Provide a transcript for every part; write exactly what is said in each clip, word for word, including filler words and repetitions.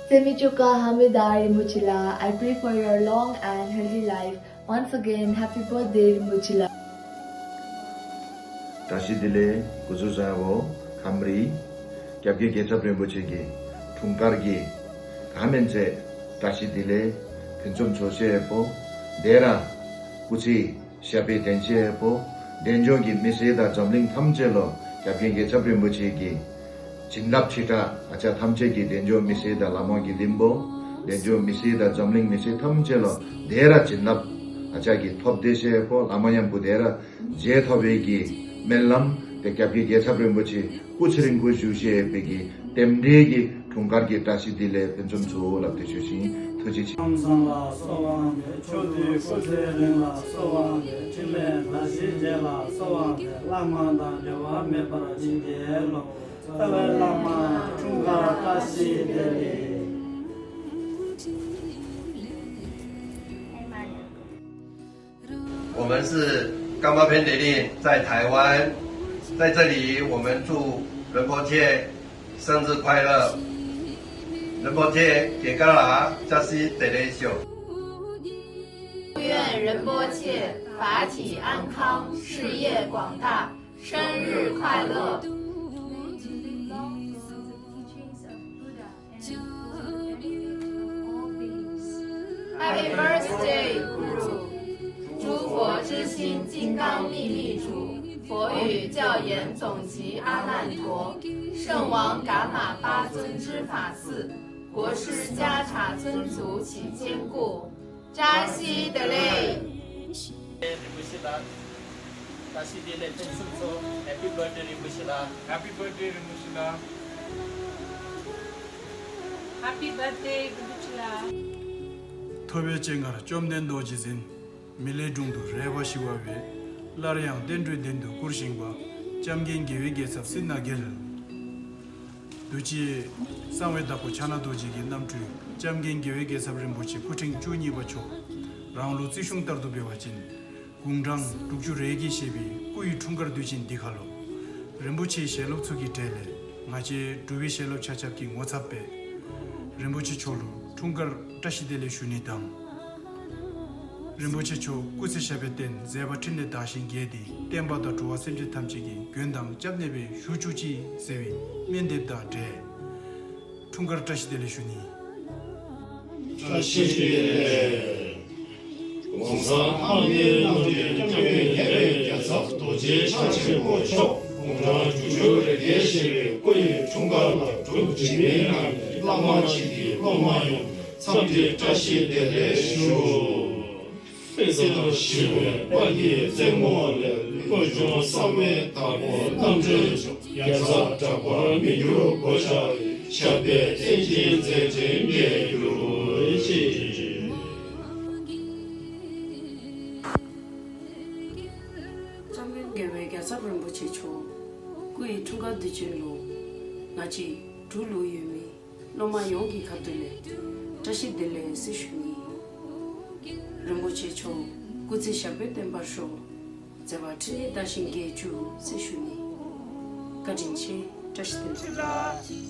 Semi Choka Hamida Rinpoche la, I pray for your long and healthy life. Once again, happy birthday, Rinpoche la. བཀྲ་ཤིས་བདེ་ལེགས། སྐུ་གཟུགས་བཟང་པོ། ཁམས་རི། སྐྱབས་མགོན་རྒྱལ་ཚབ་རིན་པོ་ཆེ་གི་འཁྲུངས་སྐར་གྱི་གང་མིན་ཚེ་བཀྲ་ཤིས་བདེ་ལེགས་ཕུན་སུམ་ཚོགས་ཤེས་པོ། དེ་ར་སྐུ་ཚེ་ཞབས་པད་བརྟན་ཤེས་པོ། བདེ་འབྱུང་གི་མི་སེར་དང་འཛམ་གླིང་ཐམས་ཅད་ལ་སྐྱབས་མགོན་རྒྱལ་ཚབ་རིན་པོ་ཆེ་གི་བྱིན་རླབས་ཆེ་དྲགས་ཨ་ཅག་ཐམས་ཅད་ཀྱི་བདེ་འབྱུང་མི་སེར་དང་བླ་མ་དགེ་འདུན་པོ། བདེ་འབྱུང་མི་སེར་དང་འཛམ་གླིང་མི་སེར་ཐམས་ཅད་ལ་དེ་ར་བྱིན་རླབས་ཨ་ཅག་གི་ཐོབ་བདེ་ཤེས་པོ། བླ་མ་མཉམ་པོ་དེ་ར་རྗེས་ཐོབ་པའི་གི་སྨོན་ལམ་དེ་སྐྱབས་མགོན་རྒྱལ་ཚབ་རིན་པོ་ཆེ་སྐུ་ཚེ་རིང་པོ་བཞུགས་ཤེས་པའི་གི་རྟེན་འབྲེལ་གྱི་འཁྲུངས་སྐར་གྱི་བཀྲ་ཤིས་བདེ་ལེགས་ཕུན་སུམ་ཚོགས་ལབ་སྟེ་ཞུ་ཞིང་ཐུགས་རྗེ་ཆེ། ཁམས་བཟང་ལ་གསོལ་བ་འདེབས། ཕྱོགས་དུས་སྐུ་ཚེ་རིང་ལ་གསོལ་བ་འདེབས། འཕྲིན་ལས་དར་ཞིང་རྒྱས་ལ་གསོལ་བ་འདེབས། བླ་མ་དང་འབྲལ་བ་མེད་པར་བྱིན་གྱིས་རློབས། རྩ་བའི་བླ་མ་འཁྲུངས་སྐར་བཀྲ་ཤིས་བདེ་ལེགས། 我们是 Karmapa Phentse Ling 在台湾，在这里我们祝仁波切生日快乐，仁波切给嘎啦扎西德雷秀。 祝愿仁波切法体安康，事业广大，生日快乐！ Happy birthday, Guru！诸佛之心金刚秘密主，佛语教言总集阿难陀，圣王噶玛巴尊之法寺，国师加察尊祖起坚固。扎西德勒。 རིན་པོ་ཆེ་ལགས། བཀྲ་ཤིས་བདེ་ལེགས་ཕུན་སུམ་ཚོགས། Happy birthday རིན་པོ་ཆེ་ལགས། Happy birthday རིན་པོ་ཆེ་ལགས། Happy birthday རིན་པོ་ཆེ་ལགས། ཐུབ་པའི་སྤྱན་སྔར་བཅོམ་ལྡན་རྡོ་རྗེ་འཛིན། མི་ལའི་དྲུང་དུ་རས་པ་ཞི་བ་བས། སླར་ཡང་བསྟན་འགྲོའི་མདུན་དུ་བཀུར་བཞེངས་པ། སྐྱབས་མགོན་དགེ་བའི་རྒྱལ་ཚབ་སྲིད་ན་རྒྱལ། འདུ་བྱེད་གསང་བའི་བདག་པོ་ཕྱག་ན་རྡོ་རྗེ་གི་རྣམ་འཕྲུལ་སྐྱབས་མགོན་དགེ་བའི་རྒྱལ་ཚབ་རིན་པོ་ཆེ་སྐུ་ཕྲེང་བཅུ་གཉིས་པ་མཆོག་རང་ལུགས་རྩིས་གཞུང་ལྟར་དུ་འབད་བ་ཅིན། དགུང་གྲངས་དྲུག་ཅུ་རེ་བརྒྱད་བཞེས་པའི་སྐུ་ཡི་འཁྲུངས་སྐར་དུས་ཆེན་འདི་ཁ་ལོ། རིན་པོ་ཆེའི་ཞལ་སློབ་ཚུ་གི་གྲས་ལས་ང་བཅས་འབྲུག་པའི་ཞལ་སློབ་ཆ་ཁྱབ་ཀྱི་ངོ་ཚབ་སྦེ། རིན་པོ་ཆེ་མཆོག་ལུ་འཁྲུངས་སྐར་བཀྲ་ཤིས་བདེ་ལེགས་ཞུ་ནི་དང་། རིན་པོ་ཆེ་མཆོག་སྐུ་ཚེ་ཞབས་པད་བརྟན་མཛད་པ་འཕྲིན་ལས་དར་ཞིང་རྒྱས་ཏེ་བསྟན་པ་དང་འགྲོ་བ་སེམས་ཅན་ཐམས་ཅད་ཀྱི་མགོན་དང་སྐྱབས་གནས་སྦེ་བཞུགས་བཅུག་ཅིག་ཟེར་བའི་སྨོན་འདེབས་དང་འབྲེལ། འཁྲུངས་སྐར་བཀྲ་ཤིས་བདེ་ལེགས་ཞུ་ནི། བཀྲ་ཤིས་བདེ་ལེགས། ༸གོང་ས་ལྷ་ལྔའི་བླ་མའི་སྐྱབས་མགོན་དགེ་བའི་རྒྱལ་ཚབ་རྡོ་རྗེ་འཆང་ཆེན་པོ་མཆོག་དགུང་གྲངས་དྲུག་ཅུ་རེ་བརྒྱད་བཞེས་པའི་སྐུ་ཡི་འཁྲུངས་སྐར་ལ་འབྲུག་འཇིགས་མེད་རྣམ་རྒྱལ་བླ་མ་ཆེན་གྱི་སློབ་མ་ཡོངས་འཚམས་འདྲི་བཀྲ་ཤིས་བདེ་ལེགས་ཞུ། སྲིད་ཞི་བའི་དཔལ་གྱི་རྩེ་མོ་ལས། དངོས་བྱུང་གསང་བའི་བདག་པོ་རྣམ་འདྲེན་མཆོག་རྒྱལ་ཚབ་གྲགས་པར་མི་འགྱུར་གོ་ཆ་བའི། ཞབས་པད་བརྟན་ཅིང་མཛད་འཕྲིན་རྒྱས་གྱུར་ཅིག། སྐྱབས་མགོན་དགེ་བའི་རྒྱལ་ཚབ་རིན་པོ་ཆེ་མཆོག་སྐུ་ཡི་འཁྲུངས་སྐར་དུས་ཆེན་ལུ་ང་བཅས་འབྲུག་ལུ་ཡོད་མི་སློབ་མ་ཡོངས་ཀྱི་ཁ་ཐུག་ལས་བཀྲ་ཤིས་བདེ་ལེགས་ཟེར་ཞུ་ནི། རིན་པོ་ཆེ་མཆོག་སྐུ་ཚེ་ཞབས་པད་བརྟན་པར་ཤོག། མཛད་པ་འཕྲིན་ལས་དར་ཞིང་རྒྱས་བཅུག་ཟེར་ཞུ་ནི། བཀའ་དྲིན་ཆེ། བཀྲ་ཤིས་བདེ་ལེགས།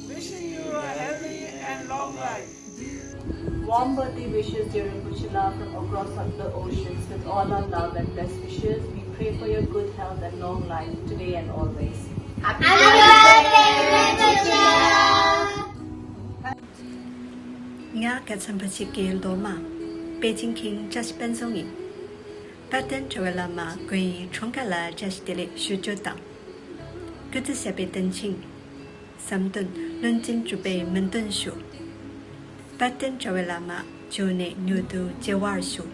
Wishing you a healthy and long life. Warm birthday wishes, dear Rinpoche La, from across the oceans. With all our love and best wishes, we pray for your good health and long life, today and always. Happy birthday, Rinpoche La! ང་དགའ་ཚོར་འབའ་ཞིག་གི་མདོ་མ་པེ་ཅིང་ཁིང་ཅཱ་ཤི་པན་ཙུང་ཡིན། དཔལ་ལྡན་གྲོལ་བའི་བླ་མ་སྐུ་ཡི་འཁྲུངས་སྐར་ལ་བཀྲ་ཤིས་བདེ་ལེགས་ཞུ་རྒྱུ་དང་། སྐུ་ཚེ་ཞབས་པད་བརྟན་ཅིང་། བསམ་དོན་ལྷུན་གྱིས་འགྲུབ་པའི་སྨོན་འདུན་ཞུ། དཔལ་ལྡན་གྲོལ་བའི་བླ་མ་མྱུར་ནས་མྱུར་དུ་མཇལ་བར་ཤོག།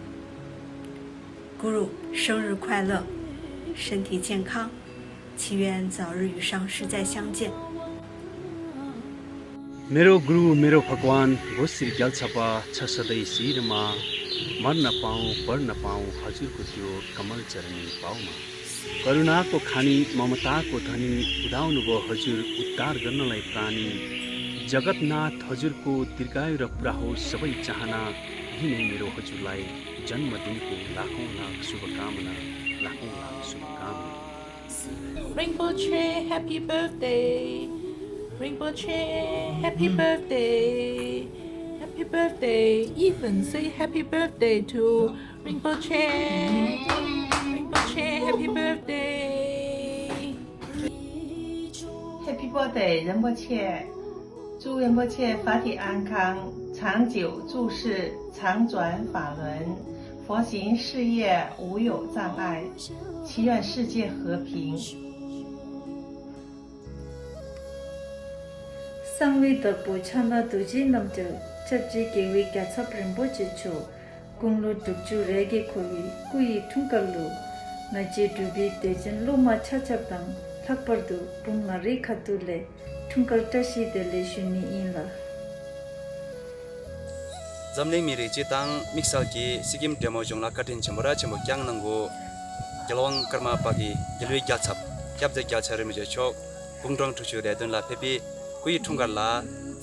གུ་རུ་生日快乐，身体健康，祈愿早日与上师再相见。 मेरो गुरु मेरो भगवान हो श्री ग्याल्छापा छ सधैँ शिरमा। मर्न पाऊँ, बढ्न पाऊँ हजुरको त्यो कमल चरणी पाउमा। करुणाको खानी, ममताको धनी, उदाउनुभयो हजुर उद्धार गर्नलाई प्राणी। जगतनाथ हजुरको दीर्घायु र पुरा होस् सबै चाहना। यही नै मेरो हजुरलाई जन्मदिनको लाखौँ लाख शुभकामना, लाखौँ लाख शुभकामना। Rinpoche, happy birthday. Rinpoche, happy birthday. Happy birthday, Ethan. Say happy birthday to Rinpoche. Rinpoche, happy birthday. Happy birthday, Rinpoche. 祝仁波切法体安康，长久住世，常转法轮，佛行事业无有障碍，祈愿世界和平。 གསང་བའི་བདག་པོ་ཕྱག་ན་རྡོ་རྗེའི་རྣམ་གྲོལ་སྐྱབས་རྗེ་རྒྱལ་བའི་རྒྱལ་ཚབ་རིན་པོ་ཆེ་མཆོག་དགུང་ལོ་དྲུག་ཅུ་རེ་བརྒྱད་འཁོར་བའི་སྐུ་ཡི་འཁྲུངས་སྐར་ལུ། ང་བཅས་འབྲུག་པའི་དད་ཅན་སློབ་མ་ཆ་ཁྱབ་དང་ལྷག་པར་དུ་བུམ་ང་རའི་ཁ་ཐུག་ལས་འཁྲུངས་སྐར་བཀྲ་ཤིས་བདེ་ལེགས་ཞུ་ནི་ཨིན་ལགས། འཛམ་གླིང་མི་རིགས་སྤྱི་དང་དམིགས་བསལ་གྱིས་སི་ཀིམ་འབྲས་མོ་ལྗོངས་ལ་བཀའ་དྲིན་ཆེན་པོ་ར་ཆེན་པོ་བསྐྱངས་གནང་གོ། རྒྱལ་དབང་ཀརྨ་པ་གི་རྒྱལ་བའི་རྒྱལ་ཚབ་སྐྱབས་རྗེ་རྒྱལ་ཚབ་རིན་པོ་ཆེ་མཆོག་དགུང་གྲངས་དྲུག་ཅུ་རེ་བདུན་ལ་ཕེབས་པའི་སྐུ་ཡི་འཁྲུངས་སྐར་ལ།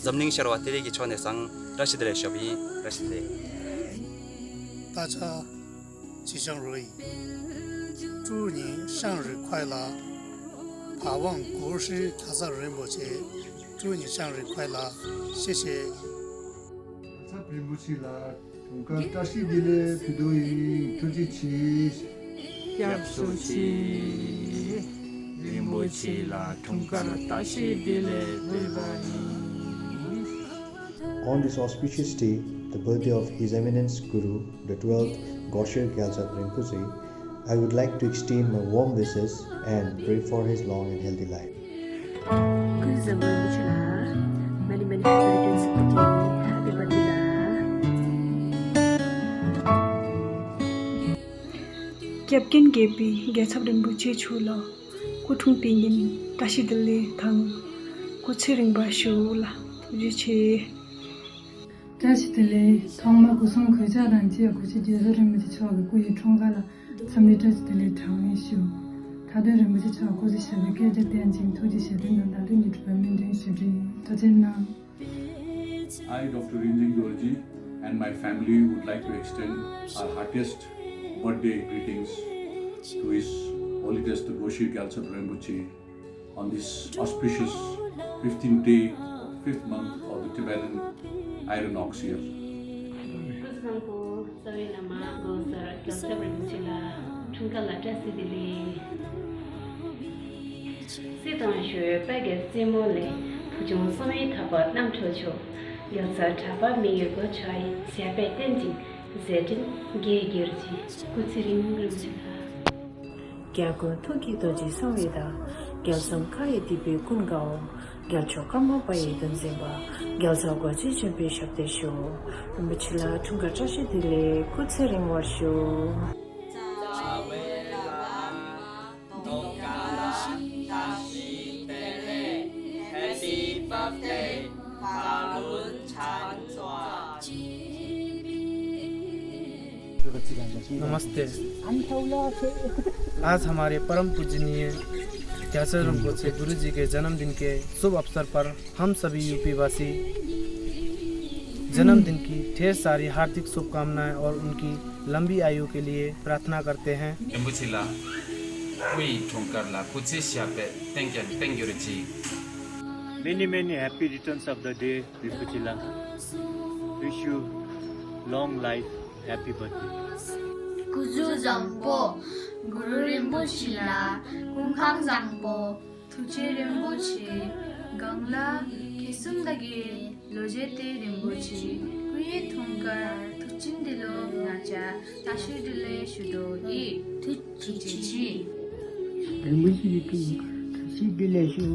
འཛམ་གླིང་ཤར་བ་ཏི་ལི་གི་ཕྱོགས་ནས་སང་བཀྲ་ཤིས་བདེ་ལེགས་ཞུ་བ་ཡིན། བཀྲ་ཤིས་བདེ་ལེགས། 大家吉祥如意。祝你生日快乐！盼望国师大慈仁波切祝你生日快乐！谢谢。 ཚབ་རིན་པོ་ཆེ་ལ་འཁྲུངས་སྐར་བཀྲ་ཤིས་བདེ་ལེགས་ཕུལ་དོ་ཡིན། ཐུགས་རྗེ་ཆེ། སྐྱབས་སུ་མཆི། རིན་པོ་ཆེ་ལ་འཁྲུངས་སྐར་བཀྲ་ཤིས་བདེ་ལེགས་ཕུལ་བ་ཡིན། On this auspicious day, the birthday of His Eminence Guru, the twelfth Goshir Gyaltsab Rinpoche, I would like to extend my warm wishes and pray for his long and healthy life. ཀུན་བཟང་རིན་པོ་ཆེ་ལགས། Many, many happy returns of the day. Happy birthday ལགས། སྐྱབས་མགོན་རྒྱལ་པོའི་རྒྱལ་ཚབ་རིན་པོ་ཆེ་མཆོག་ལ་སྐུ་འཁྲུངས་པའི་ཉིན་བཀྲ་ཤིས་བདེ་ལེགས་དང་སྐུ་ཚེ་རིང་བ་ཞུ་ལགས། ཐུགས་རྗེ་ཆེ། བཀྲ་ཤིས་བདེ་ལེགས། ཐོག་མར་སྐུ་གསུང་གོས་ཆག་དང་བཅས་སྐུ་ཚེ་རྒྱལ་ཚབ་རིན་པོ་ཆེ་མཆོག་གི་སྐུ་ཡི་འཁྲུངས་སྐར་ལ་འཚམས་འདྲི་བཀྲ་ཤིས་བདེ་ལེགས་གྲངས་མེད་ཞུ། མཐའ་དོན་རིན་པོ་ཆེ་མཆོག་སྐུ་ཚེ་ཞབས་པད་བསྐལ་བརྒྱར་བརྟན་ཅིང་ཐུགས་རྗེ་བཞེད་དོན་དང་ལག་ལེན་གྱི་གྲུབ་པ་སྨིན་དོན་ཞུ་རྒྱུ་ཡིན། ཐུགས་རྗེ་གནང་། I, Doctor Rinzing Dorji, and my family would like to extend our heartiest birthday greetings to His Holiness the Goshi Gyaltsab Rinpoche on this auspicious fifteenth day, fifth month of the Tibetan Iron Ox year. སྐུ་གཟུགས་བཟང་པོ། རྩ་བའི་བླ་མ་གོང་ས་རྒྱལ་ཚབ་རིན་པོ་ཆེ་ལ་འཁྲུངས་སྐར་ལ་བཀྲ་ཤིས་བདེ་ལེགས། སྲིད་དང་ཞི་བའི་དཔལ་གྱི་རྩེ་མོ་ལས། བུ་ཆུང་གསང་བའི་ཐག་པ་བསྣམས་ཕྱོགས་མཆོག་རྒྱལ་ཚབ་གྲགས་པ་མི་ཡི་གོ་ཆ་ཡི། ཞབས་པད་བརྟན་ཅིང་མཛད་འཕྲིན་རྒྱས་གྱུར་ཅིག་སྐུ་ཚེ་རིང་རིན་པོ་ཆེ་ལགས། རྒྱལ་ཀུན་ཐུགས་ཀྱི་རྡོ་རྗེ་གསང་བའི་བདག་རྒྱལ་གསུམ་མཁའ་ཡི་རྡིབ་པའི་ཀུན་དགའ་བོ། རྒྱལ་མཆོག་ཀརྨ་པ་ཡི་གདུང་འཛིན་པ། རྒྱལ་ཚབ་སྒོ་འབྱེད་ཆེན་པོའི་ཞབས་བརྟན་ཞུ། རིན་པོ་ཆེ་ལགས་འཁྲུངས་སྐར་བཀྲ་ཤིས་བདེ་ལེགས། སྐུ་ཚེ་རིང་བར་ཞུ། རྩ་བའི་བླ་མ་དུང་དཀར་ལ་བཀྲ་ཤིས་བདེ་ལེགས། Happy birthday, Falun Changzua. नमस्ते। आज हमारे परम पूजनीय ग्याल्सो रिम्पोछे गुरु जी के जन्मदिन के शुभ अवसर पर हम सभी यूपी वासी जन्मदिन की ढेर सारी हार्दिक शुभकामनाएं और उनकी लंबी आयु के लिए प्रार्थना करते हैं। རིན་པོ་ཆེ་ལགས། སྐུ་ཡི་འཁྲུངས་སྐར་ལ་སྐུ་ཚེ་ཞབས་པད་བརྟན་ཀྱང་བརྟན་གྱུར་ཅིག Many, many happy returns of the day, Rinpoche la. Wish you long life, happy birthday. སྐུ་གཟུགས་བཟང་པོ། གུ་རུ་རིན་པོ་ཆེ་ལ་སྐུ་ཁམས་བཟང་པོ། ཐུགས་རྗེ་རིན་པོ་ཆེ། གང་ལ་ཁེ་གསུམ་བདག་གི་ལོ་རྒྱུས་དེ་རིན་པོ་ཆེ། སྐུ་ཡི་འཁྲུངས་སྐར་ཐུགས་རྗེ་འདི་ལོ་ང་ཅག་བཀྲ་ཤིས་བདེ་ལེགས་ཞུ་དོ་ཡིན། ཐུགས་རྗེ་ཆེ། རིན་པོ་ཆེ་ཡི་ཐུགས་རྗེ་བདེ་ལེགས་ཞུ།